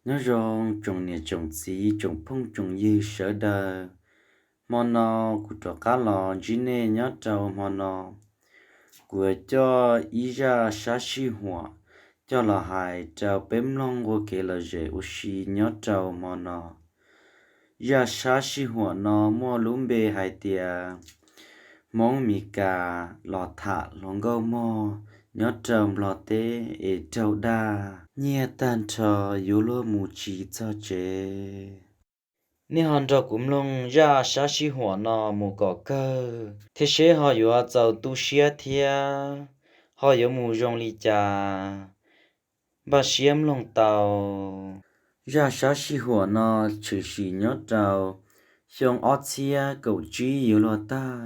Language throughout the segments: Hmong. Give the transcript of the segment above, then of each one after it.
Nyob zoo tsoom niam tsoom txiv tsoom phooj tsoom ywg sawv daws. Hmo no kuv rov qab los ntsib nej nyob rau hmo no. Kuv yuav coj ib zaj sab sij huam coj los hais rau peb mloog ua kev lom zem ua si nyob rau hmo no. Zaj sab sij huam no muaj lub npe hais tias Hmoob Mes Kas los tham hluas nkauj mog nyob rau Nplog teb es raug dag nyiaj tag nrho yuav luag mus tsis txog tsev. Nej ho nrog kuv mloog zaj sab sij huam no mus kom kawg thiab seb ho yuav txaus tu siab thiab ho yuav mus zoo li cas. Npaj siab mloog tau. Zaj sab sij huam no tshwm sim nyob rau xyoo ob txhiab kaum tsib yuav luag tag,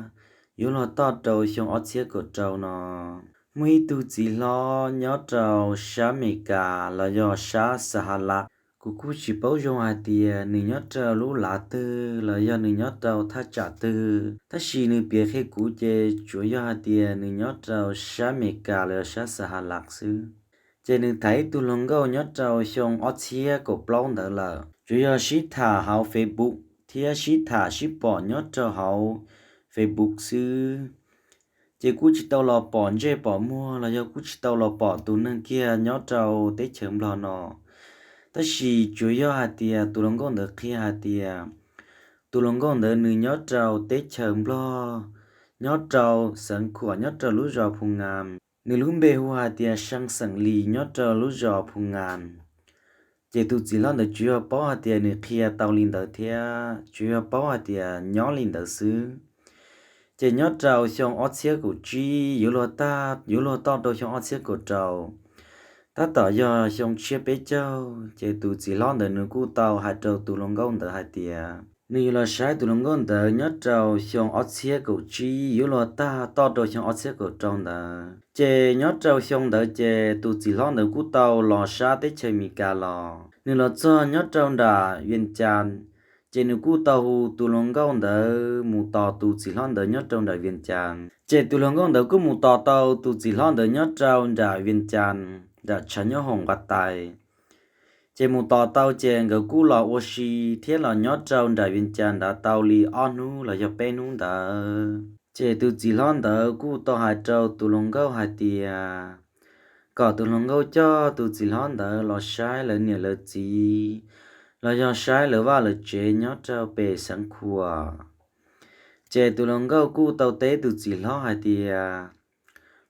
yuav luag toj rau xyoo ob txhiab kaum rau no. Muaj ib tug txiv hlob nyob rau sab Mes Kas los yog sab Xas Has Las. Kuv kuj tsis paub zoo hais tias nws nyob rau lub lav twg los yog nws nyob rau thaj tsam twg, tab sis nws piav qhia kuv ces tsuas yog hais tias nws nyob rau sab Mes Kas los yog sab Xas Has Las xwb. Ces nws tham ib tug hluas nkauj nyob rau xyoo ob txhiab kaum plaub ntawd lawm, tsuas yog sib tham hauv Facebook thiab sib tham sib pom nyob rau hauv Facebook xwb. Ces kuj tsis tau los pom ntsej pom muag los yog kuj tsis tau los pom tus neeg kiag nyob rau teb chaws Nplog no. Tab sis tsuas yog hais tias tus hluas nkauj ntawd qhia hais tias tus hluas nkauj ntawd nws nyob rau teb chaws Nplog, nyob rau xeev Khuam nyob rau lub zos Phu Ngas. Nws lub npe hu hais tias Seej Xeem Lis nyob rau lub zos Phu Ngas. Ces tus txiv hlob ntawd tsuas yog paub hais tias nws qhia tau li ntawd thiab tsuas yog paub hais tias nyob li ntawd xwb. Ces nyob rau xyoo ob txhiab kaum tsib yuav luag tag, yuav luag toj rau xyoo ob txhiab kaum rau, tab tom yog xyoo tshiab peb caug, ces tus txiv hlob ntawd nws kuj tau hais rau tus hluas nkauj ntawd hais tias nws yuav los saib tus hluas nkauj ntawd nyob rau xyoo ob txhiab kaum tsib yuav luag tag toj rau xyoo ob txhiab kaum rau ntawd. Ces nyob rau xyoo ntawd ces tus txiv hlob ntawd kuj tau los sab teb chaws Mes Kas los. Nws los txog nyob rau nram Vias Cas, ces nws kuj tau hu tus hluas nkauj ntawd mus tos tus txiv hlob ntawd nyob rau nram Vias Cas. Ces tus hluas nkauj ntawd kuj mus tos tau tus txiv hlob ntawd nyob rau nram Vias Cas, nram tshav nyob hoom nqav tais. Ces mus tos tau ces nkawd kuj los ua si thiab los nyob rau nram Vias Cas nrad tau li ob hnub los yog peb hnub ntawd. Ces tus txiv hlob ntawd kuj tau hais rau tus hluas nkauj hais tias kom tus hluas nkauj coj tus txiv hlob ntawd los saib lawv niam lawv txiv, los yog saib lawv vaj lawv tsev nyob rau pem xeev Khuam. Ces tus hluas nkauj kuj tau teb tus txiv hlob hais tias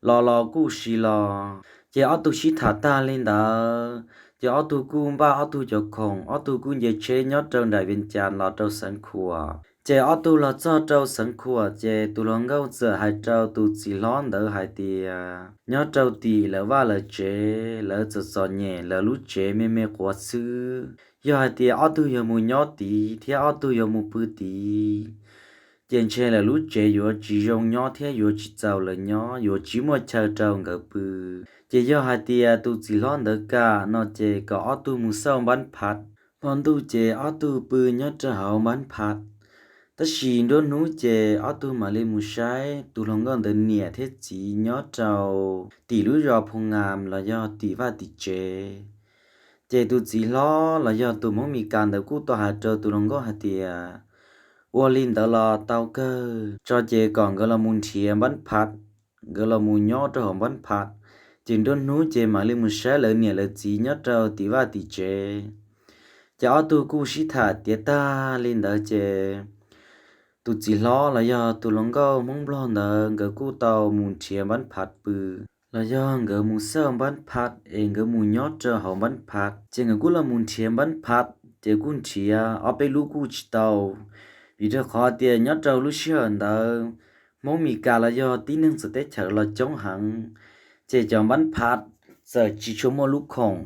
los los kuj sim los. Ces ob tug sib tham tag li ntawd, ces ob tug kuj npaj ob tug cov khoom, ob tug kuj nce tsheb nyob rau nram Vias Cas los rau xeev Khuam. Ces ob tug los txog rau xeev Khuam, ces tus hluas nkauj txawm hais rau tus txiv hlob ntawd hais tias nyob rau tim lawv vaj lawv tsev, lawv txom txom nyem, lawv lub tsev me me quav xwb. Yog hais tias ob tug yuav mus nyob tid thiab ob tug yuav mus pw tid, ces ntshe lawv lub tsev yuav tsis zoo nyob thiab yuav tsis txaus lawv nyob, yuav tsis muaj chaw rau nkawd pw. Ces yog hais tias tus txiv hlob ntawd kam no ces kom ob tug mus xauj npab phaj. Hmo ntuj ces ob tug pw nyob rau hauv npab phaj, tab sis nruab hnub ces ob tug mam li mus saib tus hluas nkauj ntawd niam thiab txiv nyob rau tim lub zos Phu Ngas los yog tim vaj tim tsev. Ces tus txiv hlob los yog tus Hmoob Mes Kas ntawd kuj tau hais rau tus hluas nkauj hais tias ua li ntawd los tau kawg, tso ces kom nkawd los mus nrhiav npab phaj, nkawd los mus nyob rau hauv npab phaj, ces nruab hnub ces mam li mus saib lawv niam lawv txiv nyob rau tim vaj tim tsev. Ces ob tug kuj sib tham tiav tag li ntawd ces tus txiv hlob los yog tus hluas nkauj Hmoob Nplog ntawd nkawd kuj tau mus nrhiav npab phaj pw, los yog nkawd mus xauj npab phaj es nkawd mus nyob rau hauv npab phaj. Ces nkawd kuj los mus nrhiav npab phaj, ces kuj nrhiav ob peb lub kuj tsis tau, vim rau qhov tias nyob rau lub sij hawm ntawd Hmoob Mes Kas los yog tib neeg txawv teb chaws los coob heev, ces cov npab phaj txawm tsis tshua muaj lub khoom.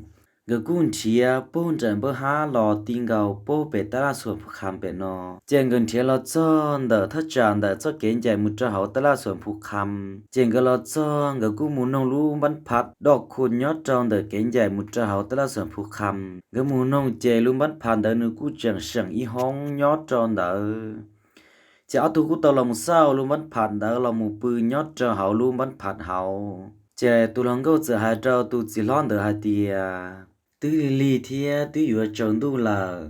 Nkawd kuj nrhiav puag nram npawb hab los ti nkaus puag pem tab laj xuam Phu Kham pem no. Ces nkawd nrhiav los txog ntawm thaj tsam ntawm txoj kev ncaim mus rau hauv tab laj xuam Phu Kham. Ces nkawd los txog nkawd kuj mus noog lub npab phaj doj khu nyob rau ntawm kev ncaim mus rau hauv tab laj xuam Phu Kham. Nkawd mus noog ces lub npab phaj ntawd nws kuj tseem seem ib hoob nyob rau ntawd. Ces ob tug kuj tau los mus xauj lub npab phaj ntawd los mus pw nyob rau hauv lub npab phaj hauv. Ces tus hluas nkauj txawm hais rau tus txiv hlob ntawd hais tias twb lig lig thiab twb yuav tsaus ntuj lawm,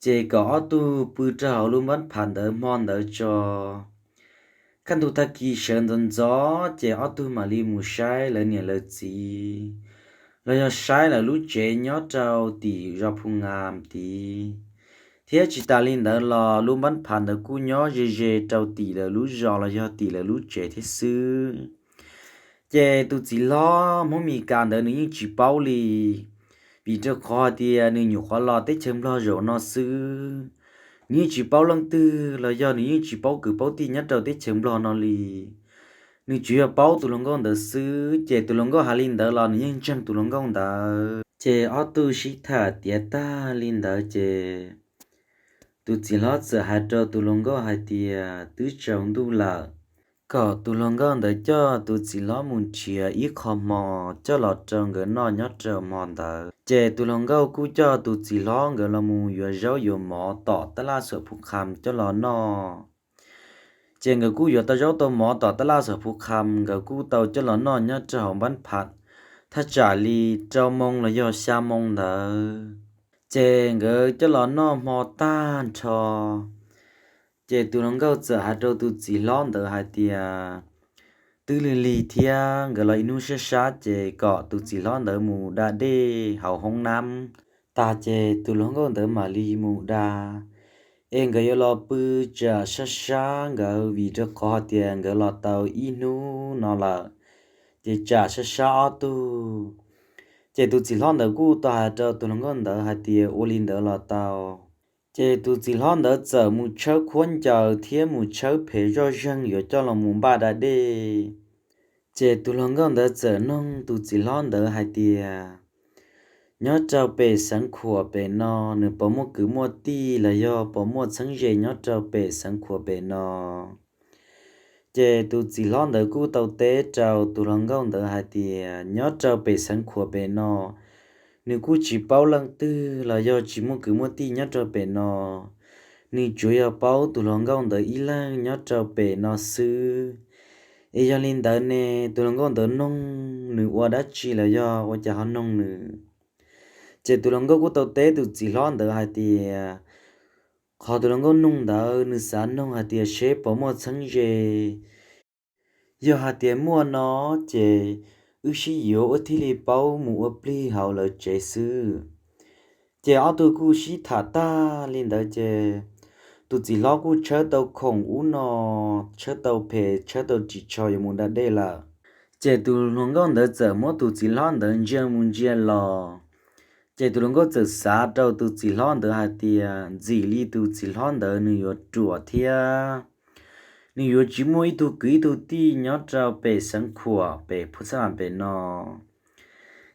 ces kom ob tug pw rau hauv lub npab pham ntawd hmo ntawd tso. Kaj ntug tag kis sawv ntxov ntxov ces ob tug mam li mus saib lawv niam lawv txiv, los yog saib lawv lub tsev nyob rau tim zos Phu Nkas tid. Thiab tsis tas li ntawd los lub npab pham ntawd kuj nyob ze ze rau tim lawv lub zos los yog tim lawv lub tsev thiab xwb. Ces tus txiv hlob Hmoob Mes Kas ntawd nws yeej tsis paub li, vim rau qhov hais tias nws nyuam qhuav los teb chaws Nplog zaum no xwb. Nws yeej tsis paub leej twg los yog nws yeej tsis paub kwv paub tij nyob rau teb chaws Nplog no li. Nws tsuas yog paub tus hluas nkauj ntawd xwb, ces tus hluas nkauj hais li ntawd los nws yeej ntseeg tus hluas nkauj ntawd. Ces ob tug sib tham tiav tag li ntawd ces tus txiv hlob txawm hais rau tus hluas nkauj hais tias twb tsaus ntuj lawm, kom tus hluas nkauj ntawd coj tus txiv hlob mus nrhiav ib qho hmo coj los rau nkawd noj nyob rau hmo ntawd. Ces tus hluas nkauj kuj coj tus txiv hlob nkawd los mus yuav zaub yuav mov tom tab laj Xos Phu Kham coj los noj. Ces nkawd kuj yuav tau zaub tau mov tom tab laj Xos Phu Kham, nkawd kuj tau coj los noj nyob rau hauv npab pham thaj tsam li rau moo los yog xya moo ntawd. Ces nkawd coj los noj hmo tag nrho, ces tus hluas nkauj txawm hais rau tus txiv hlob ntawd hais tias twb lig lig thiab nkawd los ib hnub sab sab ces kom tus txiv hlob ntawd mus da dej hauv hoob nab. Tag ces tus hluas nkauj ntawd mam li mus da, es nkawd yuav los pw tsam sab sab nkawd vim rau qhov hais tias nkawd los tau ib hnub no lawm, ces tsam sab sab ob tug. Ces tus txiv hlob ntawd kuj tau hais rau tus hluas nkauj ntawd hais tias ua li ntawd los tau. Ces tus txiv hlob ntawd txawm mus tshawb khaub ncaws thiab mus tshawb phem zoj zeeg yuav coj los mus npaj da dej. Ces tus hluas nkauj ntawd txawm noog tus txiv hlob ntawd hais tias nyob rau pem Xeev Khuam pem no nws puas muaj kwv muaj tij los yog puas muaj txheeb ze nyob rau pem Xeev Khuam pem no. Ces tus txiv hlob ntawd kuj tau teb rau tus hluas nkauj ntawd hais tias nyob rau pem Xeev Khuam pem no nws kuj tsis paub leej twg los yog tsis muaj kwv muaj tij nyob rau pem no, nws tsuas yog paub tus hluas nkauj ntawd ib leeg nyob rau pem no xwb. Es yog li ntawd ne, tus hluas nkauj ntawd noog nws ua dab tsi los yog ua cas ho noog nws? Ces tus hluas nkauj kuj tau teb tus txiv hlob ntawd hais tias qhov tus hluas nkauj noog ntawd nws xav noog hais tias seb puas muaj txheeb ze. Yog hais tias muaj no ces wb sib yuav wb thiaj li paub mus ua plig hauv lawv tsev xwb. Ces ob tug kuj sib tham tag li ntawd ces tus txiv hlob kuj tshawb tau khoom ub no, tshawb tau phem tshawb tau ris tsho yuav mus da dej lawm. Ces tus hluas nkauj ntawd txawm muab tus txiv hlob ntawd ntsia mus ntsia los. Ces tus hluas nkauj txawm xav rau tus txiv hlob ntawd hais tias ntxim li tus txiv hlob ntawd nws yuav ruam thiab nws yuav tsis muaj ib tug kwv ib tug tij nyob rau pem Xeev Khuam pem Phu Xab Mas pem no.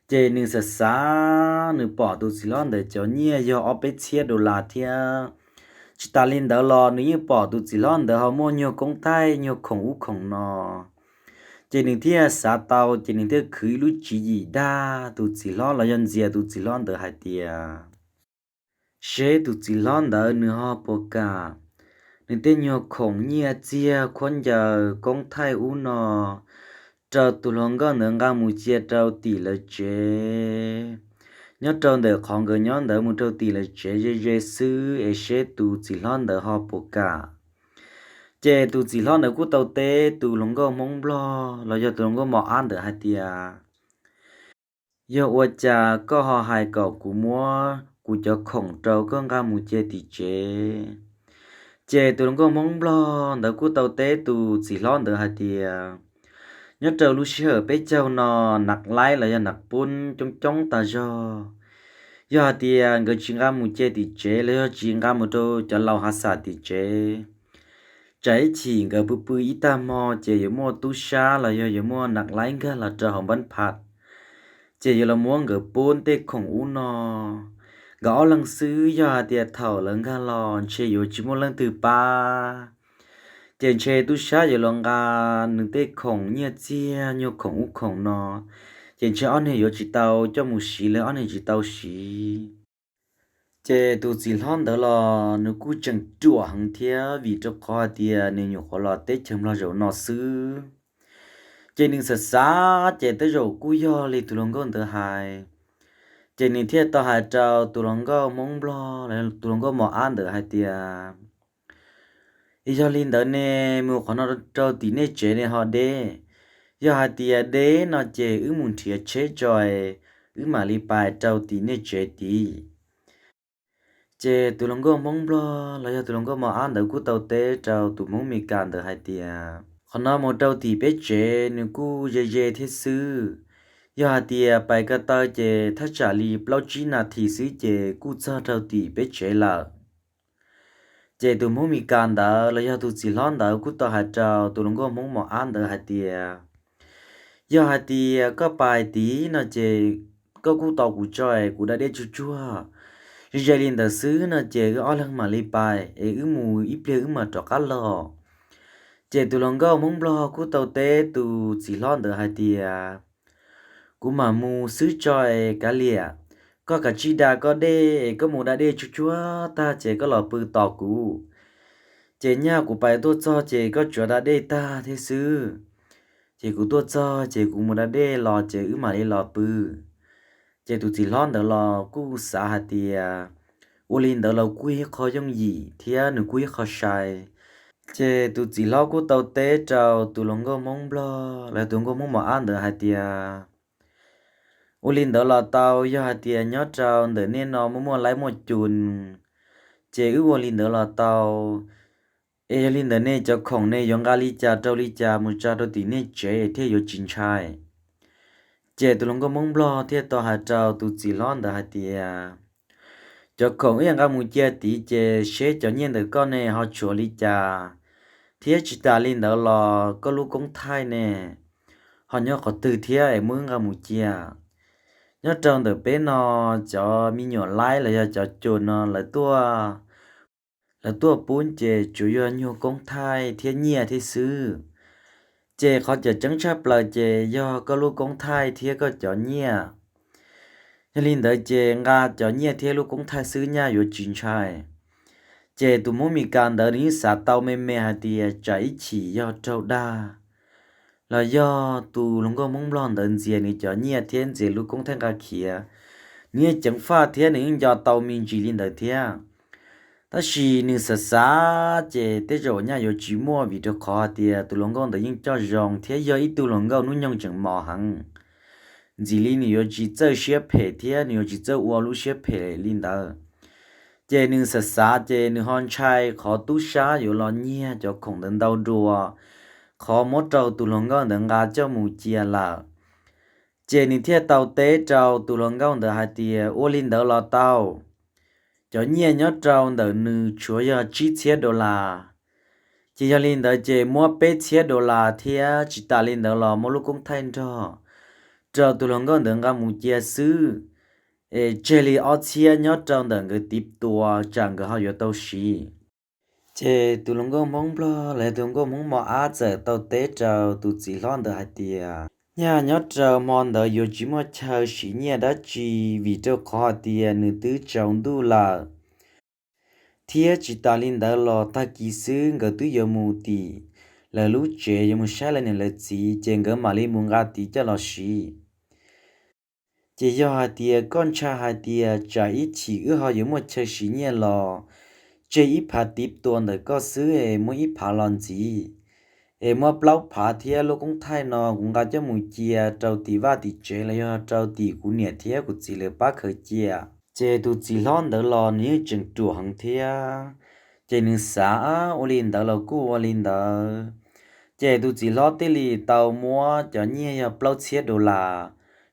Ces nws xav xav nws pom tus txiv hlob ntawd cov nyiaj yog ob peb txhiab dollar thiab. Tsis tas li ntawd los nws yeej pom tus txiv hlob ntawd ho muaj nyuag koob thaij nyuag khoom ub khoom no. Ces nws thiaj xav tau ces nws thiaj khwv ib lub tswv yim dag tus txiv hlob los yog ntxias tus txiv hlob ntawd hais tias seb tus txiv hlob ntawd nws ho puas kam nws tej nyuag khoom nyiaj txiag khaub ncaws koob thaij ub no rau tus hluas nkauj ntawd nqa mus cia rau tim lawv tsev, nyob rau ntawm qhov nkawd nyob ntawd mus rau tim lawv tsev ze ze xwb es seb tus txiv hlob ntawd ho puas kam. Ces tus txiv hlob ntawd kuj tau teb tus hluas nkauj Hmoob Nplog los yog tus hluas nkauj mos ab ntawd hais tias yog ua cas koj ho hais kom kuv muab kuv cov khoom rau koj nqa mus cia tim tsev? Ces tus hluas nkauj Hmoob Nplog ntawd kuj tau teb tus txiv hlob ntawd hais tias nyob rau lub sij hawm peb caug no, naj laib los yog naj pub coob coob tag zog. Yog hais tias nkawd tsis nqa mus cia tim tsev los yog tsis nqa mus rau cov laus hav xam tim tsev, tsam ib chim nkawd pw pw ib tag hmo ces yuav muaj tub sab los yog yuav muaj naj laib nkag los rau hauv npab pham, ces yuav los muab nkawd pub tej khoom ub no. Nkawd ob leeg xwb, yog hais tias thaum lawv nkag los ntshe yuav tsis muaj leej twg pab, ces ntshe tub sab yuav los nqa nws tej khoom nyiaj txiag nyuag khoom ub khoom no, ces ntshe ob niag yuav tsis tau coj mus siv, lawv ob niag tsis tau siv. Ces tus txiv hlob ntawd los nws kuj tseem ruam heev thiab vim rau qhov hais tias nws nyuam qhuav los teb chaws Nplog zaum no xwb. Ces nws xav xav ces tej zaum kuj yog li tus hluas nkauj ntawd hais, Ces nws thiaj tau hais rau tus hluas nkauj Hmoob Nplog los tus hluas nkauj mos ab ntawd hais tias, Yog li ntawd ne, mus qhov no rau tim nej tsev ne ho deb? Yog hais tias deb no ces wb mus nrhiav tsheb tso, wb mam li pais rau tim nej tsev tid. Ces tus hluas nkauj Hmoob Nplog los yog tus hluas nkauj mos ab ntawd kuj tau teb rau tus Hmoob Mes Kas ntawd hais tias, Qhov no mus rau tim peb tsev nws kuj ze ze thiab xwb. Yog hais tias pais ko taw ces thaj tsam li plaub tsib nas this xwb ces kuj txog rau tim peb tsev lawm. Ces tus Hmoob Mes Kas ntawd los yog tus txiv hlob ntawd kuj tau hais rau tus hluas nkauj Hmoob mos ab ntawd hais tias, Yog hais tias koj pais tid no ces koj kuj tos kuv tso es kuv da dej tsuag tsuag. Ze ze li ntawd xwb no ces wb ob leeg mam li pais es wb mus ib pliag wb mam rov qab los. Ces tus hluas nkauj Hmoob Nplog kuj tau teb tus txiv hlob ntawd hais tias, Kuv mam mus xwb tso es kav liam, koj kav tsij da koj dej es koj mus da dej tsuag tsuag tag ces koj los pw tos kuv. Ces nyaj kuv pais tuaj txog ces koj tsuas da dej tag thiab xwb. Ces kuv tuaj txog ces kuv mus da dej los ces wb mam li los pw. Ces tus txiv hlob ntawd los kuj xav hais tias ua li ntawd los kuj ib qho yooj yim thiab nws kuj ib qho sai. Ces tus txiv hlob kuj tau teb rau tus hluas nkauj Hmoob Nplog los tus hluas nkauj Hmoob mos ab ntawd hais tias, Ua li ntawd los tau, yog hais tias nyob rau ntawm nej no muaj muaj laib muaj cun, ces wb ua li ntawd los tau. Es yog li ntawd nej cov khoom nej yuav nqa li cas rau li cas mus tso rau tim nej tsev thiaj yuav tsis ntshai. Ces tus hluas nkauj Hmoob Nplog thiaj tau hais rau tus txiv hlob ntawd hais tias, Cov khoom wb yuav nqa mus cia tid ces seb cov nyiaj ntawm koj ne ho tshuav li cas, thiab tsis tas li ntawd los koj lub koob thaij ne ho nyob qhov twg thiab es muab wb nqa mus cia. Nyob rau ntawm peb no cov me nyuam laib los yog cov cun no lawv tuaj, lawv tuaj pub ces tsuas yog nyuag koob thaij thiab nyiaj thiab xwb. Ces qhov cawm ceeb tshaj plaws ces yog koj lub koob thaij thiab koj cov nyiaj. Yog li ntawd ces nqa cov nyiaj thiab lub koob thaij xwb nyaj yuav tsis ntshai. Ces tus Hmoob Mes Kas ntawd nws yeej xav tau me me hais tias tsam ib chim yog raug dag los yog tus hluas nkauj Hmoob Nplog ntawd ntxias nws cov nyiaj thiab ntxias lub koob thaij nqa khiav, nws yeej ceev faj thiab nws yeej nco tau me ntsis li ntawd thiab. Tab sis nws xav xav ces tej zaum nyaj yuav tsis muaj vim rau qhov hais tias tus hluas nkauj ntawd yeej coj zoo thiab yog ib tug hluas nkauj hnub nyoog tseem mos heev. Ntxim li nws yuav tsis txawj siab phem thiab nws yuav tsis txawj ua lub siab phem li ntawd. Ces nws xav xav ces nws ho ntshai qhov tub sab yuav los nyiag cov khoom ntawd ntau dua qhov muab rau tus hluas nkauj ntawd nqa coj mus cia lawm. Ces nws thiaj tau teb rau tus hluas nkauj ntawd hais tias, Ua li ntawd los tau. Cov nyiaj nyob rau ntawm nws tshuav yog tsib txhiab dollar. Ces yog li ntawd ces muab peb txhiab dollar thiab tsis tas li ntawd los muab lub koob thaij nrog rau tus hluas nkauj ntawd nqa mus cia xwb, es tseg li ob txhiab nyob rau ntawm nkawd tiv tua tsam nkawd ho yuav tau siv. Ces tus hluas nkauj Hmoob Nplog los yog tus hluas nkauj Hmoob mos ab txawm tau teb rau tus txiv hlob ntawd hais tias, Nyaj nyob rau hmo ntawd yuav tsis muaj chaw siv nyiaj dab tsi, vim rau qhov hais tias nws twb tsaus ntuj lawm. Thiab tsis tas li ntawd los tag kis xwb nkawd twb yuav mus tim lawv lub tsev yuav mus saib lawv niam lawv txiv ces nkawd mam li mus nqa tid coj los siv. Ces yog hais tias koj ntshai hais tias tsam ib chim wb ho yuav muaj chaw siv nyiaj los tseg ib phav tiv tua ntawm koj xwb es muab ib phav los ntxiv, es muab plaub phav thiab lub koob thaij no kuv nqa coj mus cia rau tim vaj tim tsev los yog rau tim kuv niam thiab kuv txiv lawv pab khaws cia. Ces tus txiv hlob ntawd los nws yeej tseem ruam heev thiab, ces nws xav ua li ntawd los kuj ua li ntawd. Ces tus txiv hlob thiaj li tau muab cov nyiaj yog plaub txhiab dollar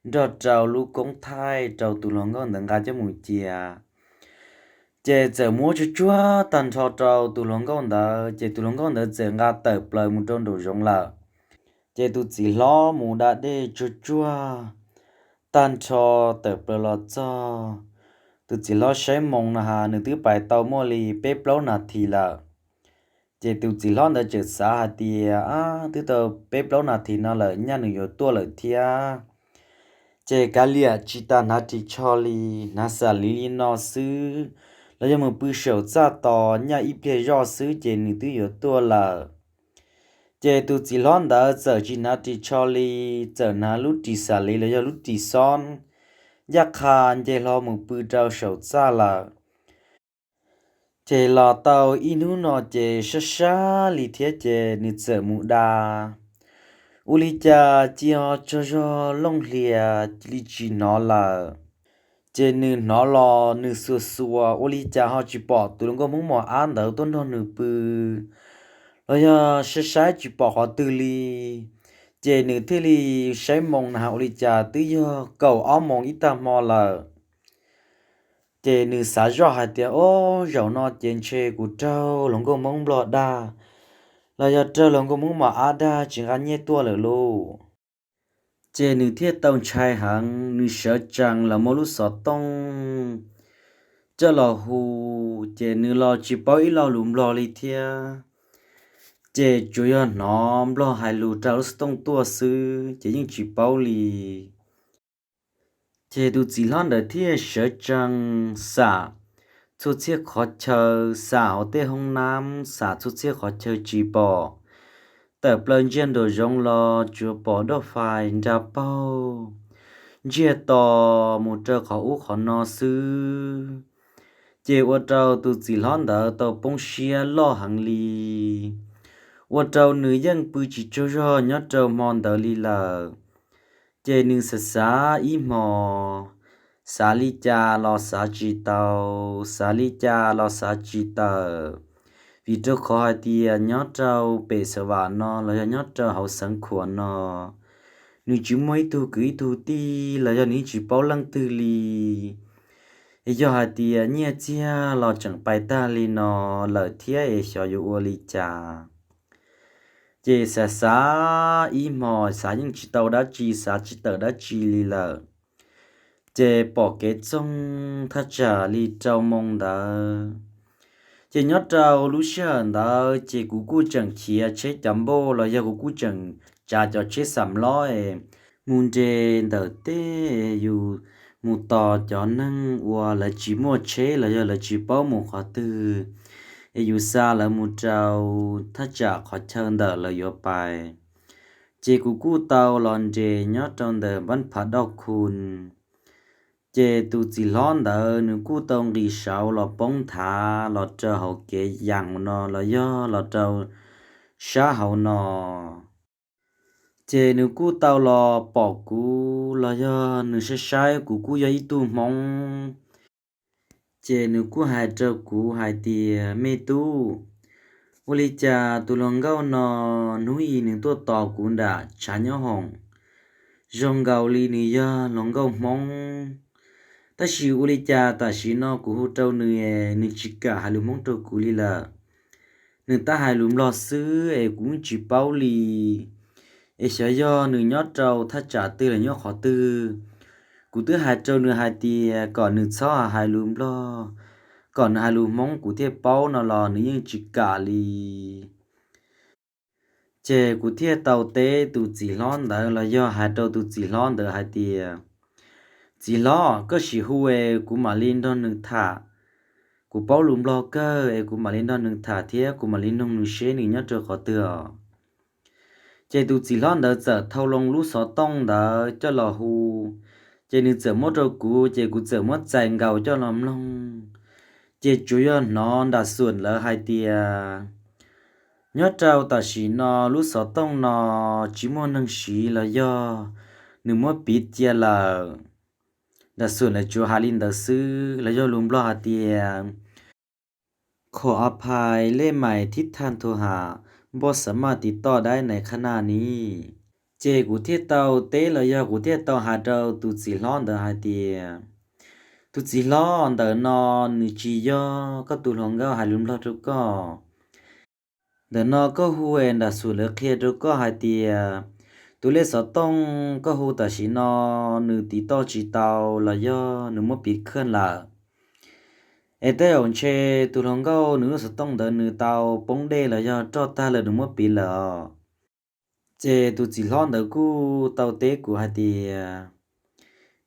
nrog rau lub koob thaij rau tus hluas nkauj ntawd nqa coj mus cia. Ces txawm muab tsuag tsuag tag nrho rau tus hluas nkauj ntawd, ces tus hluas nkauj ntawd txawm nqa tawm plaws mus rau nraum zoov lawm. Ces tus txiv hlob mus da dej tsuag tsuag tag nrho tawm plaws los txog, tus txiv hlob saib moo no ha nws twb pais tau muaj li peb plaub nas this lawm. Ces tus txiv hlob ntawd txawm xav hais tias, Ab, twb tau peb plaub nas this no lawm nyaj nws yuav tuaj lawm thiab. Ces kav liam tsis tas hnav ris tsho li, hnav xam liv li no xwb, los yog mus pw saum txaj tos nyaj ib pliag zoj xwb ces nws twb yuav tuaj lawm. Ces tus txiv hlob ntawd txawm tsis hnav ris tsho li, txawm hnav lub ris xam liv los yog lub ris xob, ncaj qha nce hlo mus pw rau saum txaj lawm. Ces los tau ib hnub no ces sab sab li thiab ces nws txawm mus da, ua li cas cia li tsaug zog looj hlias li tsis hnov lawm. Ces nws hnov los nws xuas xuas ua li cas ho tsis pom tus hluas nkauj Hmoob mos ab ntawd tuaj nrog nws pw los yog saib saib tsis pom qhov twg li. Ces nws thiaj li saib moo na ua li cas twb yog kaum ob moos ib tag hmo lawm. Ces nws xav zoj hais tias, Ob, zaum no ces ntshe kuv raug hluas nkauj Hmoob Nplog dag los yog raug hluas nkauj Hmoob mos ab dag tsis nqa nyiaj tuaj lawm lauj. Ces nws thiaj tau ntshai heev, nws sawv tsees los muab lub xov tooj coj los hu, ces nws los tsis paub ib lo lus Nplog li thiab. Ces tsuas yog hnov Nplog hais lus rau lub xov tooj tuaj xwb ces yeej tsis paub li. Ces tus txiv hlob ntawd thiaj sawv tsees xam txhua txhiaj qhov chaw, xam hauv tej hoob nab, xam txhua txhiaj qhov chaw tsis pom. Tawm plaws ntsiag nraum zoov los tsuas pom doj fais nra paug ntsiag to mus rau qhov ub qhov no xwb. Ces ua rau tus txiv hlob ntawd tau poob siab loj heev li, ua rau nws yeej pw tsis tsaug zog nyob rau hmo ntawd li lawm. Ces nws xav xav ib hmos, xav li cas los xav tsis tau, xav li cas los xav tsis tawm, vim rau qhov hais tias nyob rau pem xav vam no los yog nyob rau hauv xeev khuam no, nws tsis muaj ib tug kwv ib tug tij los yog nws tsis paub leej twg li. Es yog hais tias nyiaj txiag los tseem pais tag li no lawm thiab es xyov yuav ua li cas. Ces xav xav ib hmos xav yeej tsis tau dab tsi, xav tsis tawm dab tsi li lawm. Ces pom kev txoog thaj tsam li rau moo ntawd. Ces nyob rau lub sij hawm ntawd ces kuv kuj tseem khiav tsheb cav npauj los yog kuv kuj tseem tsav cov tsheb xam lob es mus nres ntawm teb, yus mus tos cov neeg uas lawv tsis muaj tsheb los yog lawv tsis paub mus qhov twg, es yus xa lawv mus rau thaj tsam qhov chaw ntawm lawv yuav pais. Ces kuv kuj tau los nres nyob rau ntawm npab phav dau khu. Ces tus txiv hlob ntawd nws kuj tau nqis saud los poob nthav los rau hauv kev yas no los yog los rau sab hauv no. Ces nws kuj tau los pom kuv los yog nws saib saib kuv kuj yog ib tug Hmoob. Ces nws kuj hais rau kuv hais tias, Me tub, ua li cas tus hluas nkauj no hnub i nws tuaj tos kuv nram tshav nyob hoom, zoo nkaus li nws yog hluas nkauj Hmoob, tab sis ua li cas tam sim no kuv hu rau nws, nws tsis kam hais lus Hmoob rau kuv li lawm. Nws tab hais lus Nplog xwb es kuv tsis paub li. Es xyov yog nws nyob rau thaj tsam twg los nyob qhov twg. Kuv twb hais rau nws hais tias kom nws txhob hais lus Nplog, kom nws hais lus Hmoob kuv thiaj paub no los nws yeej tsis kam li. Ces kuv thiaj tau teb tus txiv hlob ntawd los yog hais rau tus txiv hlob ntawd hais tias, Txiv hlob, koj sim hu es kuv mam li nrog nws tham. Kuv paub lus Nplog kawg es kuv mam li nrog nws tham thiab kuv mam li noog nws seb nws nyob rau qhov twg os. Ces tus txiv hlob ntawd txawm thau loo lub xov tooj ntawd coj los hu. Ces nws txawm muab rau kuv, ces kuv txawm muab txais nkaus coj los mloog. Ces tsuas yog hnov nram xum lawv hais tias, Nyob rau tam sim no lub xov tooj no tsis muaj neeg siv los yog nws muab piv cia lawm. Nram xum lawv tsuas hais li ntawd xwb los yog lus Nplog hais tias, Khov a phais lej mais thib thaj thu ham npoj xa maj tiv toj dai nais khab naj ni. Ces kuv thiaj tau teb los yog kuv thiaj tau hais rau tus txiv hlob ntawd hais tias, Tus txiv hlob, ntawm no nws tsis yog koj tus hluas nkauj hais lus Nplog rau koj. Ntawm no koj hu es nram xum lawv qhia rau koj hais tias tus lej xov tooj koj hu tam sim no nws tiv toj tsis tau los yog nws muab piv khaj lawm. Es tej zaum ntshe tus hluas nkauj nws lub xov tooj ntawd nws tau poob dej los yog roj tag lawm nws muab piv lawm os. Ces tus txiv hlob ntawd kuj tau teb kuv hais tias,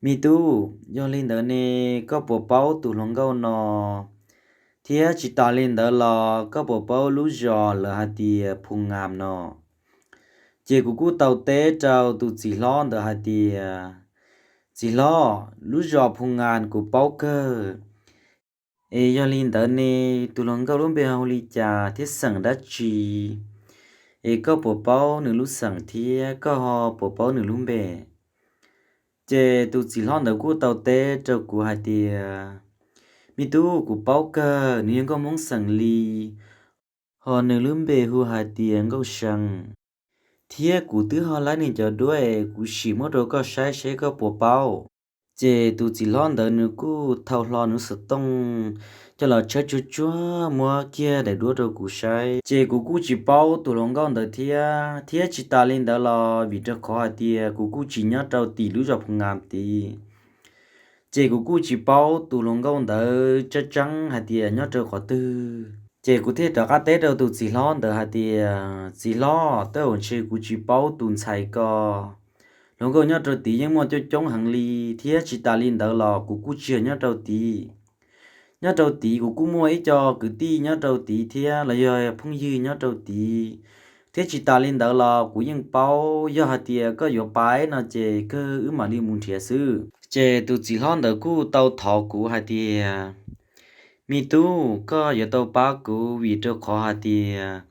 Me tub, yog li ntawd ne, koj puas paub tus hluas nkauj no? Thiab tsis tas li ntawd los koj puas paub lub zos lawv hais tias Phu Ngam no? Ces kuv kuj tau teb rau tus txiv hlob ntawd hais tias, Txiv hlob, lub zos Phu Ngas kuv paub kawg. Es yog li ntawd ne, tus hluas nkauj lub npe hu li cas thiab xeem dab tsi? Es koj puas paub nws lub xeem thiab koj ho puas paub nws lub npe? Ces tus txiv hlob ntawd kuj tau teb rau kuv hais tias, me tub, kuv paub kawg, nws yog nkauj Hmoob xeem Lis, ho nws lub npe hu hais tias Nkauj See. Thiab kuv twb ho laib nws cov duab es kuv sim muab rau koj saib seb koj puas paub. Ces tus txiv hlob ntawd nws kuj thau hlo nws xov tooj coj los tshawb tsuag tsuag muab kiag daim duab rau kuv saib. Ces kuv kuj tsis paub tus hluas nkauj ntawd thiab, thiab tsis tas li ntawd los vim rau qhov hais tias kuv kuj tsis nyob rau tim lub zos Phu Ngas tid. Ces kuv kuj tsis paub tus hluas nkauj ntawd tseeb tseeb hais tias nyob rau qhov twg. Ces kuv thiaj rov qab teb rau tus txiv hlob ntawd hais tias, txiv hlob, tej zaum ntshe kuv tsis paub tus ntxhais ko. Hluas nkauj nyob rau tid yeej muaj coob coob heev li, thiab tsis tas li ntawd los kuv kuj tsis yog nyob rau tid. Nyob rau tid kuv kuj muaj ib co kwv tij nyob rau tid thiab los yog phooj ywg nyob rau tid. Thiab tsis tas li ntawd los kuv yeej paub, yog hais tias koj yuav pab no ces kawg wb mam li mus nrhiav xwb. Ces tus txiv hlob ntawd kuj tau thov kuv hais tias, me tub, koj yuav tau pab kuv vim rau qhov hais tias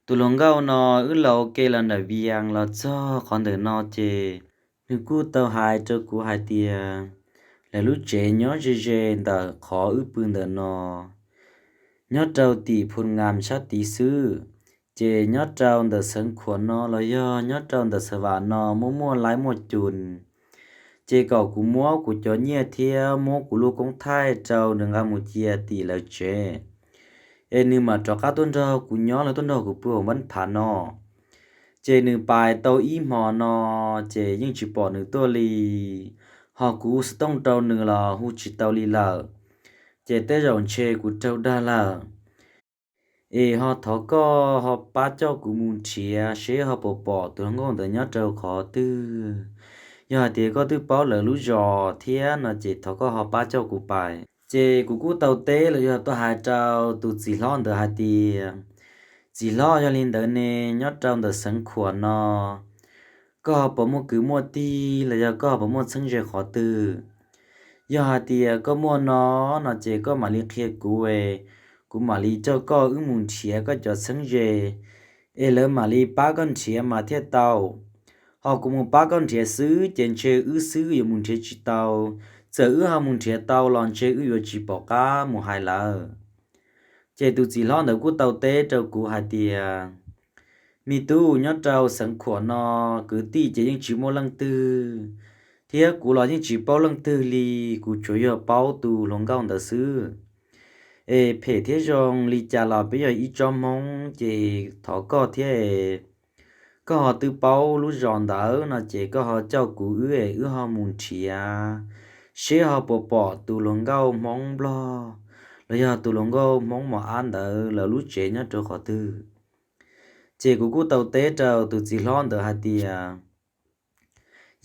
tus hluas nkauj no wb los ua ke los nram Vias los txog qhov ntawm no ces nws kuj tau hais rau kuv hais tias lawv lub tsev nyob ze ze ntawm qhov wb pw ntawm no, nyob rau tim Phu Ngas sab tid xwb. Ces nyob rau ntawm Xeev Khuam no los yog nyob rau ntawm Xeev Vam no muaj muaj laib muaj cus. Ces kom kuv muab kuv cov nyiaj thiab muab kuv lub koob thaij rau nws nqa mus cia tim lawv tsev, es nws mam rov qab tuaj nrog kuv nyob los tuaj nrog kuv pw hauv npab phav no. Ces nws pais tau ib hmo no ces yeej tsis pom nws tuaj li, ho kuv hu xov tooj rau nws los hu tsis tau li lawm. Ces tej zaum ntshe kuv raug dag lawm. Es ho thov koj ho pab coj kuv mus nrhiav seb ho puas pom tus hluas nkauj ntawd nyob rau qhov twg. Yog hais tias koj twb paub lawv lub zos thiab no ces thov koj ho pab coj kuv pais. Ces kuv kuj tau teb los yog tau hais rau tus txiv hlob ntawd hais tias, txiv hlob, yog li ntawd ne, nyob rau ntawm Xeev Khuam no koj ho puas muaj kwv muaj tij los yog koj ho puas muaj txheeb ze qhov twg? Yog hais tias koj muaj no, no ces koj mam li qhia kuv, kuv mam li coj koj wb mus nrhiav koj cov txheeb ze, es lawv mam li pab koj nrhiav mas thiaj tau. Ho kuv mus pab koj nrhiav xwb ces ntshe wb xwb yuav mus nrhiav tsis tau. Txawm wb ho mus nrhiav tau los ntshe wb yuav tsis pom qab mus hais lawv. Ces tus txiv hlob ntawd kuj tau teb rau kuv hais tias, me tub, nyob rau Xeev Khuam no kwv tij ces yeej tsis muaj leej twg, thiab kuv los yeej tsis paub leej twg li, kuv tsuas yog paub tus hluas nkauj ntawd xwb. Es phem thiab zoo li cas los peb yog ib tsob Hmoob, ces thov koj thiab, koj ho twb paub lub zos ntawd no ces koj ho coj kuv wb es wb ho mus nrhiav seb ho puas pom tus hluas nkauj Hmoob Nplog los yog tus hluas nkauj Hmoob Mos Ab ntawd lawv lub tsev nyob rau qhov twg. Ces kuv kuj tau teb rau tus txiv hlob ntawd hais tias,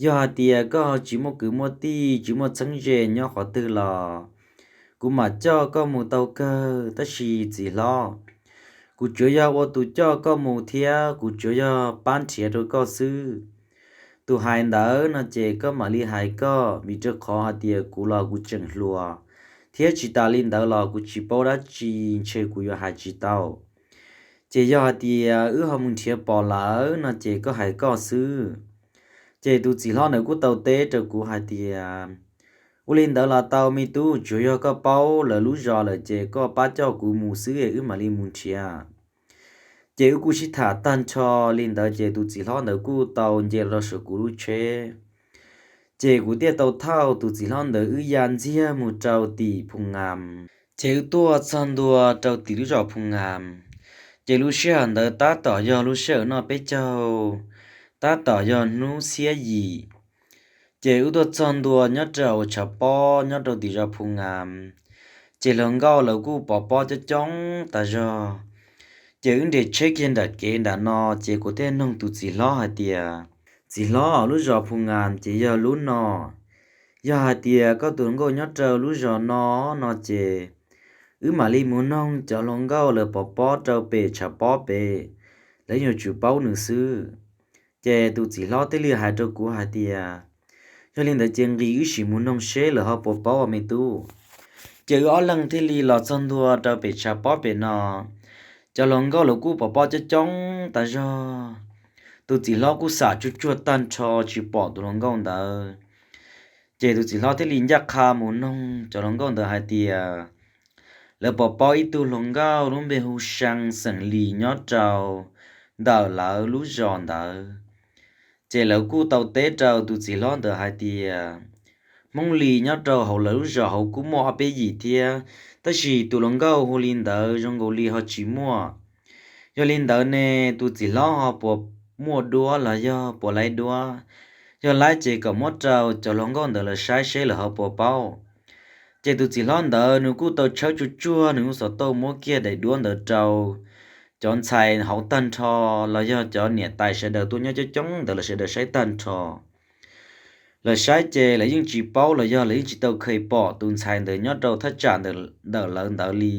yog hais tias koj ho tsis muaj kwv muaj tij, tsis muaj txheeb ze nyob qhov twg los kuv mam coj koj mus tau kawg. Tab sis txiv hlob, kuv tsuas yog ua tus coj koj mus thiab kuv tsuas yog pab nrhiav rau koj xwb. Tus hais ntawd no ces koj mam li hais koj, vim rau qhov hais tias kuv los kuv tseem hluas, thiab tsis tas li ntawd los kuv tsis paub dab tsi, ntshe kuv yuav hais tsis tau. Ces yog hais tias wb ho mus nrhiav pom lawm no ces koj hais koj xwb. Ces tus txiv hlob ntawd kuj tau teb rau kuv hais tias, ua li ntawd los tau me tub, tsuas yog koj paub lawv lub zos lawm ces koj pab coj kuv mus xwb es wb mam li mus nrhiav. Ces wb kuj sib tham tag nrho li ntawd ces tus txiv hlob ntawd kuj tau nce los rau saum kuv lub tsheb. Ces kuv thiaj tau thauj tus txiv hlob ntawd wb ya ntxiag mus rau tim Phu Ngas. Ces wb tuaj txog ntua rau tim lub zos Phu Ngas. Ces lub sij hawm ntawd tab tom yog lub sij hawm noj peb caug, tab tom yog hnub xiab yim. Ces wb tuaj txog ntua nyob rau tshav pob nyob rau tim zos Phu Ngas, ces hluas nkauj lawv kuj pov pob coob coob tas zog. Ces wb nres tsheb kiag nram kev nram no, ces kuv thiaj noog tus txiv hlob hais tias, txiv hlob, lub zos Phu Ngas ces yog lub no. Yog hais tias koj tus hluas nkauj nyob rau lub zos no, no ces wb mam li mus noog cov hluas nkauj lawv pov pob rau pem tshav pob pem, lawv yuav tsum paub nws xwb. Ces tus txiv hlob thiaj li hais rau kuv hais tias, Yog li ntawd ces nqis wb sim mus noog seb lawv ho puas paub os me tub. Ces wb ob leeg thiaj li los txog ntua rau pem tshav pob pem no. Cov hluas nkauj lawv kuj pom pob coob coob tas zog. Tus txiv hlob kuj xam tsuj tsuag tag nrho tsis pom tus hluas nkauj ntawd. Ces tus txiv hlob thiaj li ncaj qha mus noog cov hluas nkauj ntawd hais tias lawv pom paub ib tug hluas nkauj lub npe hu Seev xeem Lis nyob rau ntawm lawv lub zos ntawd. Ces lawv kuj tau teb rau tus txiv hlob ntawd hais tias Hmoob Lis nyob rau hauv lawv lub zos hauv kuj muaj ob peb yim thiab, tab sis tus hluas nkauj hu li ntawd zoo nkaus li ho tsis muaj. Yog li ntawd ne, tus txiv hlob ho puas muaj duab los yog puas laib duab? Yog laib ces kom muab rau cov hluas nkauj ntawd lawv saib seb lawv ho puas paub. Ces tus txiv hlob ntawd nws kuj tau tshawb tsuj tsuag, nws kuj xov tau muab kiag daim duab ntawd rau cov ntxhais hauv tag nrho los yog cov niam tais sawv daws tuaj nyob coob coob ntawd lawv sawv daws saib tag nrho. Lawv saib ces lawv yeej tsis paub los yog lawv yeej tsis tau kheev pom tus ntxhais ntawd nyob rau thaj tsam ntawm lawv ntawd li.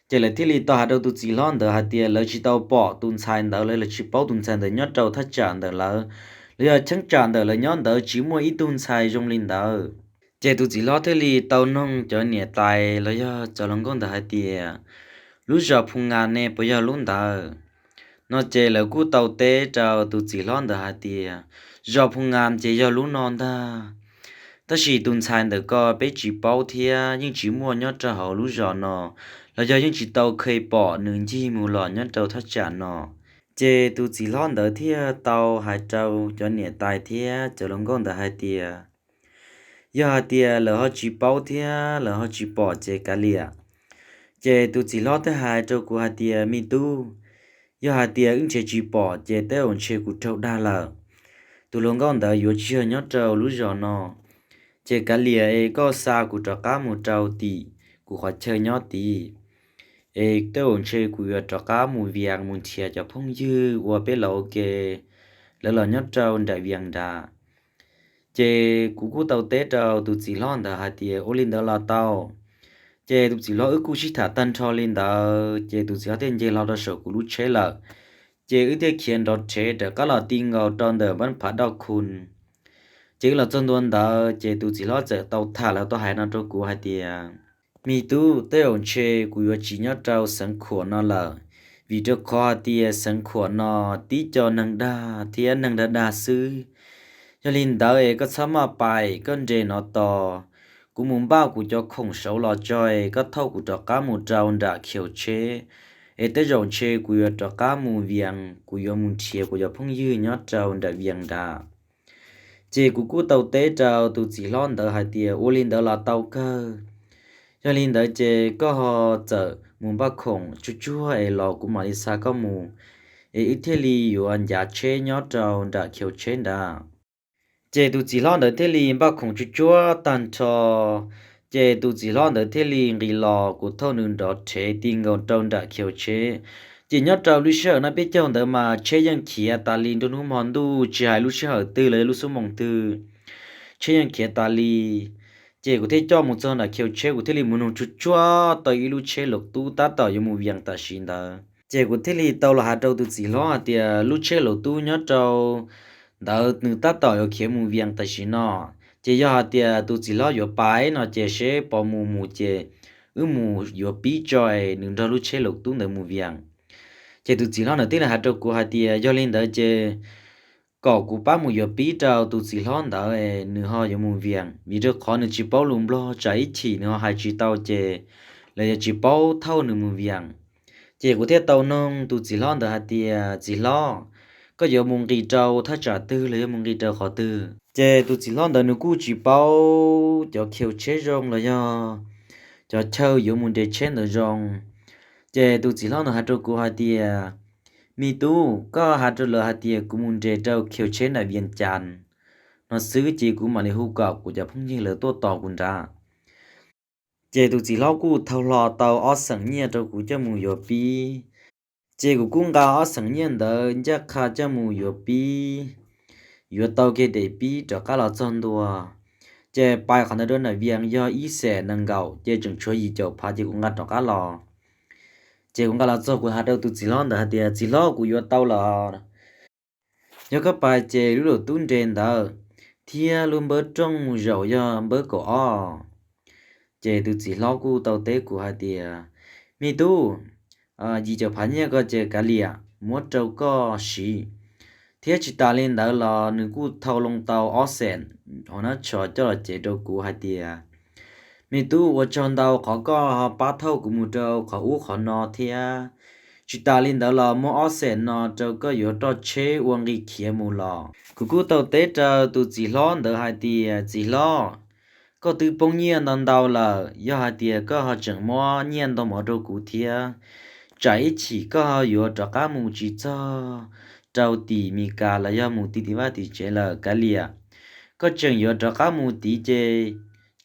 Ces lawv thiaj li tau hais rau tus txiv hlob ntawd hais tias lawv tsis tau pom tus ntxhais ntawd los lawv tsis paub tus ntxhais ntawd nyob rau thaj tsam ntawm lawv, los yog cheeb tsam ntawm lawv nyob ntawd tsis muaj ib tug ntxhais zoo li ntawd. Ces tus txiv hlob thiaj li tau noog cov niam tais los yog cov hluas nkauj ntawd hais tias lub zos Phu Ngas ne puas yog lub ntawd no, ces lawv kuj tau teb rau tus txiv hlob ntawd hais tias zos Phu Ngas ces yog lub no ntag, tab sis tus ntxhais ntawm ko peb tsis paub thiab yeej tsis muaj nyob rau hauv lub zos no, los yog yeej tsis tau kheev pom nws ncig mus los nyob rau thaj tsam no. Ces tus txiv hlob ntawd thiaj tau hais rau cov niam tais thiab cov hluas nkauj ntawd hais tias yog hais tias lawv ho tsis paub thiab lawv ho tsis pom ces kav liam. Ces tus txiv hlob thiaj hais rau kuv hais tias me tub, yog hais tias wb nrhiav tsis pom ces tej zaum ntshe kuv raug dag lawm. Tus hluas nkauj ntawd yuav tsis yog nyob rau lub zos no, ces kav liam es koj xa kuv rov qab mus rau tim kuv qhov chaw nyob tid, es tej zaum ntshe kuv yuav rov qab mus vias mus nrhiav cov phooj ywg uas peb los ua ke, lawv los nyob rau nram vias nrad. Ces kuv kuj tau teb rau tus txiv hlob ntawd hais tias ua li ntawd los tau. Ces tus txiv hlob wb kuj sib tham tag nrho li ntawd ces tus txiv hlob thiaj nce hlo rau saum kuv lub tsheb lawm. Ces wb thiaj khiav nrov rhev rov qab los ti nkaus rau ntawm npab phav daj khu. Ces wb los txog ntua ntawd ces tus txiv hlob txawm tau tham los tau hais no rau kuv hais tias me tub, tej zaum ntshe kuv yuav tsis nyob rau xeev khuam no lawm, vim rau qhov hais tias xeev khuam no tib co neeg dag thiab neeg dag dag xwb. Yog li ntawd es koj txhob maj pais, koj nres no tos, kuv mus npaj kuv cov khoom saud los tso, koj thauj kuv rov qab mus rau nram khiv tsheb, es tej zaum ntshe kuv yuav rov qab mus vias, kuv yuav mus nrhiav kuv cov phooj ywg nyob rau nram vias nrad. Ces kuv kuj tau teb rau tus txiv hlob ntawd hais tias ua li ntawd los tau kawg. Yog li ntawd ces koj ho txawm mus npaj khoom tsuag tsuag es los kuv mam li xa koj mus, es wb thiaj li yuav ncav tsheb nyob rau nram khiv tsheb nrad. Ces tus txiv hlob ntawd thiaj li npaj khoom tsuag tsuag tag nrho, ces tus txiv hlob ntawd thiaj li nqis los, kuv thauj nws nrov rhev ti nkaus rau nram khiv tsheb. Ces nyob rau lub sij hawm no peb caug ntawd mas tsheb yeej khiav tas li nruab hnub hmo ntuj, tsis hais lub sij hawm twg los yog lub xuab moos twg, tsheb yeej khiav tas li. Ces kuv thiaj coj mus txog nram khiv tsheb, kuv thiaj li mus noog tsuag tsuag tau ib lub tsheb laus tub tab tom yuav mus vias tam sim ntawd. Ces kuv thiaj li tau los hais rau tus txiv hlob hais tias lub tsheb laus tub nyob rau ntawd nws tab tom yuav khiav mus vias tam sim no. Ces yog hais tias tus txiv hlob yuav pais no ces seb puas mus mus ces wb mus yuav pib tso es nws nrog lub tsheb laus tub ntawd mus vias. Ces tus txiv hlob ntawd thiaj li hais rau kuv hais tias yog li ntawd ces kom kuv pab mus yuav pib rau tus txiv hlob ntawd es nws ho yuav mus vias, vim rau qhov nws tsis paub lus Nplog, tsam ib chim nws ho hais tsis tau ces lawv yuav tsis paub thauj nws mus vias. Ces kuv thiaj tau noog tus txiv hlob ntawd hais tias txiv hlob, koj yuav mus nqis rau thaj tsam twg los yuav mus nqis rau qhov twg? Ces tus txiv hlob ntawd nws kuj tsis paub cov khiv tsheb zoo los yog cov chaw yuav mus nres tsheb ntawd zoo. Ces tus txiv hlob ntawd hais rau kuv hais tias me tub, koj hais rau lawv hais tias kuv mus nres rau khiv tsheb nram vias cas no xwb ces kuv mam li hu kom kuv cov phooj ywg lawv tuaj tos kuv nrad. Ces tus txiv hlob kuj thau hlo tau ob xeem nyiaj rau kuv coj mus yuav pib. Ces kuv kuj nqa ob xeem nyiaj ntawd ncaj qha coj mus yuav pib, yuav tau kiag daim pib rov qab los txog ntua. Ces pais qhov ntawd rau nram vias yog ib xees nees nkaum, ces tseem tshuav yim caum phav ces kuv nqa rov qab los. Ces kuv nqa los txog kuv hais rau tus txiv hlob ntawd hais tias txiv hlob, kuv yuav tau lawm. Yog koj pais ces lub laus tub nres ntawd thiab lub npawb rooj mus zaum yog npawb kaum ob. Ces tus txiv hlob kuj tau teb kuv hais tias, me tub, yim caum phav nyiaj ko ces kav liam muab rau koj siv. Thiab tsis tas li ntawd los nws kuj thau loo tau ob xees hauv nab tsho coj los cev rau kuv hais tias, me tub, ua tsaug ntau qhov koj ho pab thauj kuv mus rau qhov ub qhov no thiab. Tsis tas li ntawd los muab ob xees no rau koj yuav roj tsheb ua nqi khiav mus los. Kuv kuj tau teb rau tus txiv hlob ntawd hais tias, txiv hlob, koj twb poob nyiaj ntau ntau lawm, yog hais tias koj ho tseem muab nyiaj ntau mus rau kuv thiab, tsam ib chim koj ho yuav rov qab mus tsis txog rau tim Mis Kas los yog mus tim tim vaj tim tsev lawm kav liam. Koj tseem yuav rov qab mus tid ces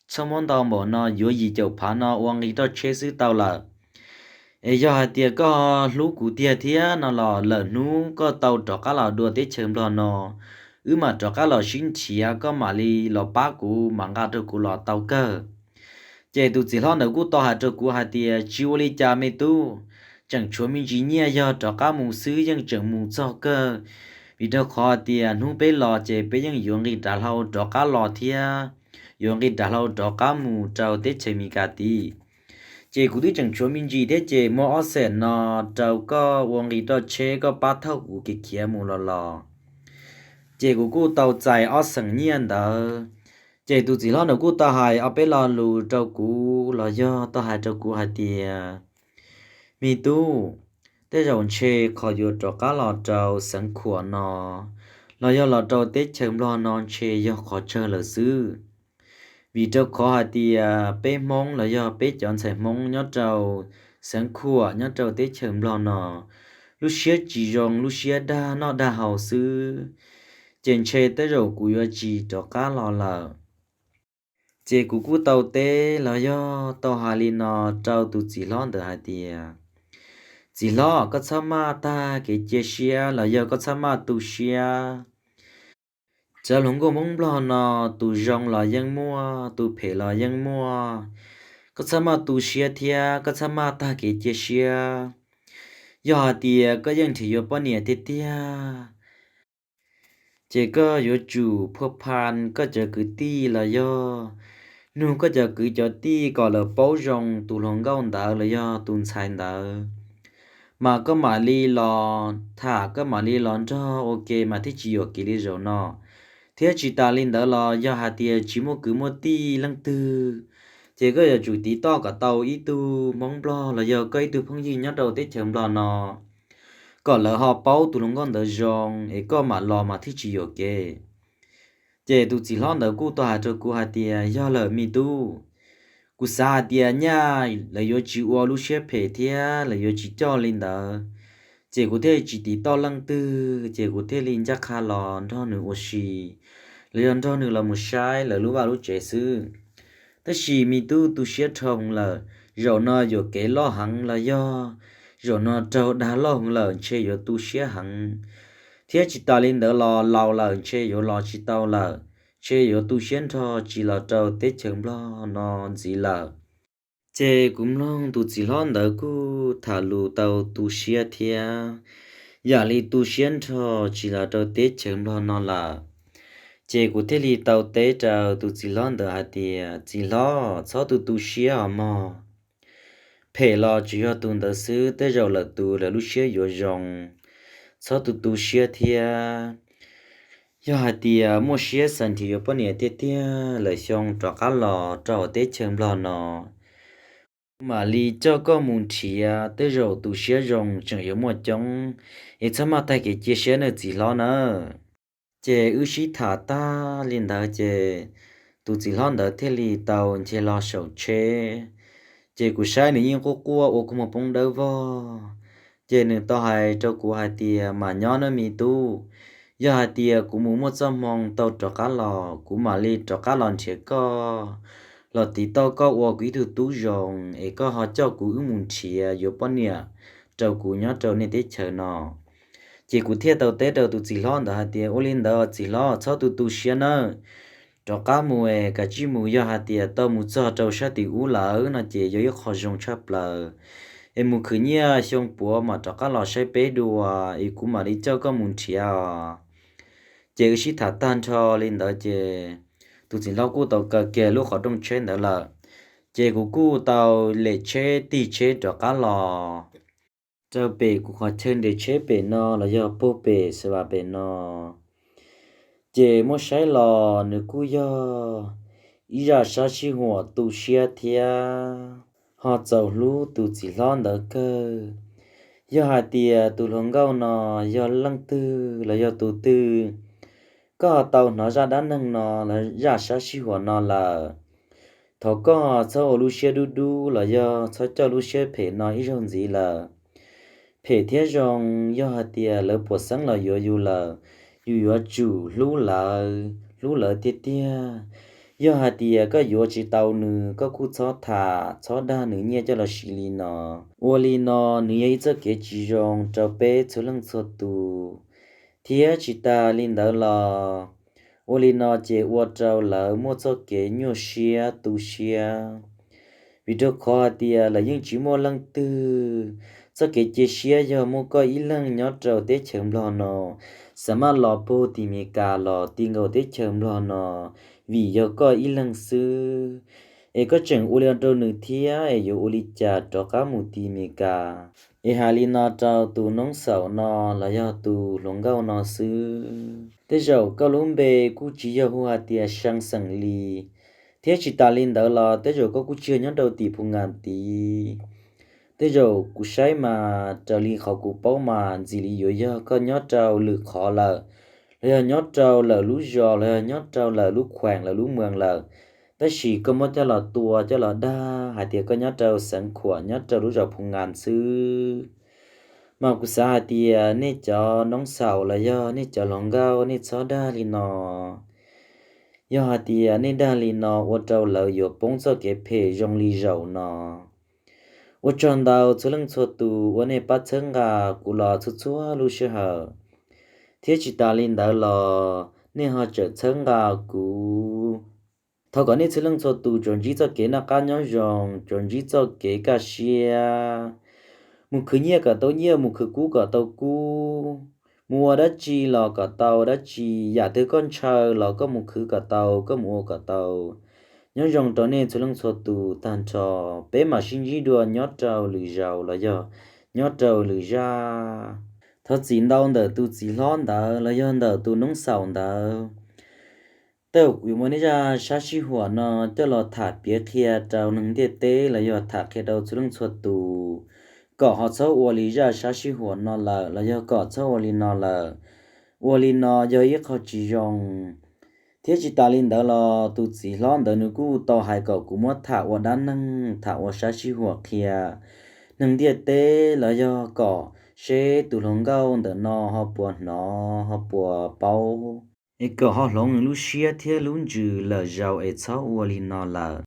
txhob muab ntau npaum no, yuav yim caum phav no ua nqi roj tsheb xwb tau lawm. Es yog hais tias koj hlub kuv tiag thiab no los lwm hnub koj tau rov qab los dua teb chaws Nplog no, wb mam rov qab los sib nrhiav, koj mam li los pab kuv mam nqa rau kuv los tau kawg. Ces tus txiv hlob ntawd kuj tau hais rau kuv hais tias, tsis ua li cas me tub, tseem tshuav me ntsis nyiaj, yog rov qab mus xwb yeej tseem mus txog kawg, vim rau qhov hais tias hnub peb los ces peb yeej yuav nqis dav hlau rov qab los thiab, yuav nqis dav hlau rov qab mus rau teb chaws Mis Kas tid. Ces kuv twb tseem tshuav me ntsis thiab ces muab ob xees no rau koj ua nqi roj tsheb, koj pab thauj kuv khiav khiav mus los los. Ces kuv kuj tau txais ob xees nyiaj ntawd. Ces tus txiv hlob ntawd kuj tau hais ob peb lo lus rau kuv los yog tau hais rau kuv hais tias, me tub, tej zaum ntshe qhov yuav rov qab los rau Xeev Khuam no los yog los rau teb chaws Nplog no ntshe yog qhov tsawg lawm xwb. Vim rau qhov hais tias peb Hmoob los yog peb cov ntxhais Hmoob nyob rau Xeev Khuam nyob rau teb chaws Nplog no, lub siab tsis zoo, lub siab dag noj dag haus xwb, ces ntshe tej zaum kuv yuav tsis rov qab los lawm. Ces kuv kuj tau teb los yog tau hais li no rau tus txiv hlob ntawd hais tias, txiv hlob, koj txhob maj tag kev cia siab los yog koj txhob maj tu siab. Cov hluas nkauj Hmoob Nplog no, tus zoo los yeej muaj, tus phem los yeej muaj. Koj txhob maj tu siab thiab koj txhob maj tag kev cia siab. Yog hais tias koj yeej nrhiav yuav poj niam tiag tiag, ces koj yuav tsum phua phan koj cov kwv tij los yog nug koj cov kwv cov tij kom lawv paub zoo tus hluas nkauj ntawd los yog tus ntxhais ntawd, mas koj mam li los tham, koj mam li los nrog ua ke mas thiaj tsis yuam kev li zaum no. Thiab tsis tas li ntawd los yog hais tias tsis muaj kwv muaj tij leej twg, ces koj yuav tsum tiv toj kom tau ib tug Hmoob Nplog los yog koj ib tug phooj ywg nyob rau teb chaws Nplog no, kom lawv ho paub tus hluas nkauj ntawd zoo es koj mam los mas thiaj tsis yuam kev. Ces tus txiv hlob ntawd kuj tau hais rau kuv hais tias, yog lawm me tub, kuv xav hais tias nyaj lawv yuav tsis ua lub siab phem thiab lawv yuav tsis coj li ntawd, ces kuv thiaj tsis tiv toj leej twg, ces kuv thiaj li ncaj qha los nrog nws ua si los yog nrog nws los mus saib lawv lub vaj lub tsev xwb. Tab sis me tub, tu siab dhau heev lawm, zaum no yuam kev loj heev los yog zaum no raug dag loj heev lawm, ntshe yuav tu siab heev. Thiab tsis tas li ntawd los laus lawm ntshe yuav los tsis tau lawm, ntshe yuav tu siab nrho tsis los rau teb chaws Nplog no ntxiv lawm. Ces kuv mloog tus txiv hlob ntawd kuj tham lus tau tu siab thiab, yam li tu siab nrho tsis los rau teb chaws Nplog no lawm. Ces kuv thiaj li tau teb rau tus txiv hlob ntawd hais tias, txiv hlob, txhob tu tu siab os mog. Phem los tsuas yog tus ntawd xwb, tej zaum lwm tus lawv lub siab yuav zoo. Txhob tu tu siab thiab. Yog hais tias muaj siab xav nrhiav yuav poj niam tiag tiag, lwm xyoo rov qab los rau teb chaws Nplog no, kuv mam li coj koj mus nrhiav, tej zaum tus siab zoo tseem yuav muaj coob. Es txhob maj tag kev cia siab nawb txiv hlob nawb. Ces wb sib tham tag li ntawd ces tus txiv hlob ntawd thiaj li tau nce los saum tsheb. Ces kuv saib nws yeej quaj quaj ua kua muag poob dawb vog. Ces nws tau hais rau kuv hais tias, mas nyob nawb me tub, yog hais tias kuv mus muaj txoj hmoo tau rov qab los, kuv mam li rov qab los nrhiav koj, los tiv toj koj ua kuv ib tug tub zoo, es koj ho coj kuv wb mus nrhiav yuav poj niam rau kuv nyob rau nej teb chaws no. Ces kuv thiaj tau teb rau tus txiv hlob ntawd hais tias, ua li ntawd txiv hlob, txhob tu tu siab nawb. Rov qab mus es kav tsij mus, yog hais tias tau mus txog rau sab tim ub lawm no ces yog ib qho zoo tshaj plaws. Es mus khwv nyiaj xyoo puav mam rov qab los saib peb dua, es kuv mam li coj koj mus nrhiav os. Ces wb sib tham tag nrho li ntawd ces tus txiv hlob kuj tau kaw kiag lub qhov rooj tsheb ntawd lawm. Ces kuv kuj tau lem tsheb tig tsheb rov qab los rau pem kuv qhov chaw nres tsheb pem no los yog puag pem xav vas pem no. Ces muab saib los nws kuj yog ib zaj sab sib huam tu siab thiab ho txaus hlub tus txiv hlob ntawd kawg. Yog hais tias tus hluas nkauj no yog leej twg los yog tus twg, koj ho tau hnov zaj dab neeg no los zaj sab sib huam no lawm, thov koj txhob ua lub siab dub dub los yog txhob coj lub siab phem no ib zaug ntxiv lawm. Phem thiab zoo, yog hais tias lawv puas xeeb los yuav yus lawm, yus yuav tsum hlub lawv, hlub lawv tiag tiag. Yog hais tias koj yuav tsis tau nws, koj kuj txhob tham txhob dag nws nyiaj coj los siv li no. Ua li no nws yog ib txoj kev tsis zoo rau peb txhua leej txhua tus. Thiab tsis tas li ntawd los, ua li no ces ua rau lawv muaj txoj kev nyuaj siab tu siab, vim rau qhov hais tias lawv yeej tsis muaj leej twg. Txoj kev cia siab yog muaj koj ib leeg nyob rau teb chaws Nplog no, xav maj los puag tim Meskas los ti nkaus teb chaws Nplog no, vim yog koj ib leeg xwb. Es koj tseem ua li no rau nws thiab es yuav ua li cas rov qab mus tim Meskas? Es hais li no rau tus noob xaum no los yog tus hluas nkauj no xwb. Tej zaum koj lub npe kuj tsis yog hu hais tias Seev xeem li, thiab tsis tas li ntawd los tej zaum koj kuj tsis yog nyob rau tim Phu Nkas tid. Tej zaum kuv saib mas raws li qhov kuv paub mas ntxim li yuav yog koj nyob rau lwm qhov lawm, los yog nyob rau lawv lub zos los yog nyob rau lawv lub khueem lawv lub moos lawm, tab sis koj muab coj los tua coj los dag hais tias koj nyob rau xeev Khuam nyob rau lub zos Phu Nkas xwb. Mas kuv xav hais tias nej cov noob xaum los yog nej cov hluas nkauj nej txhob dag li no. Yog hais tias nej dag li no ua rau lawv yuav poob txoj kev phem zoo li zaum no. Ua tsaug ntau txhua leej txhua tus uas nej pab txhawb nqa kuv los txhua txhua lub sij hawm, thiab tsis tas li ntawd los nej ho tseem txhawb nqa kuv. Thov kom nej txhua leej txhua tus tsuas ntsib txoj kev noj qab nyob zoo, tsuas ntsib txoj kev kaj siab. Mus khwv nyiaj kom tau nyiaj, mus khwv kub kom tau kub, mus ua dab tsi los kom tau dab tsi, yam twg koj ntshaw los koj mus khwv kom tau, koj mus ua kom tau. Nyob zoo rau nej txhua leej txhua tus tag nrho, peb mam sib ntsib dua nyob rau lwm zaus los yog nyob rau lwm zaj. Thov txim ntau ntawm tus txiv hlob ntawd los yog ntawm tus noob xaum ntawd. Tej zaum kuv yuav muab nej zaj sab sib huam no coj los tham piav qhia rau neeg ntiaj teb los yog tham qhia rau txhua leej txhua tus, kom ho txhob ua li zaj sab sib huam no lawm los yog kom txhob ua li no lawm. Ua li no yog ib qho tsis zoo. Thiab tsis tas li ntawd los tus txiv hlob ntawd nws kuj tau hais kom kuv muab tham ua dab neeg tham ua sab sib huam qhia neeg ntiaj teb los yog kom seb tus hluas nkauj ntawm no ho puas hnov ho puas paub, es kom ho hloov nws lub siab thiab lub ntsws lawm zaus es txhob ua li no lawm.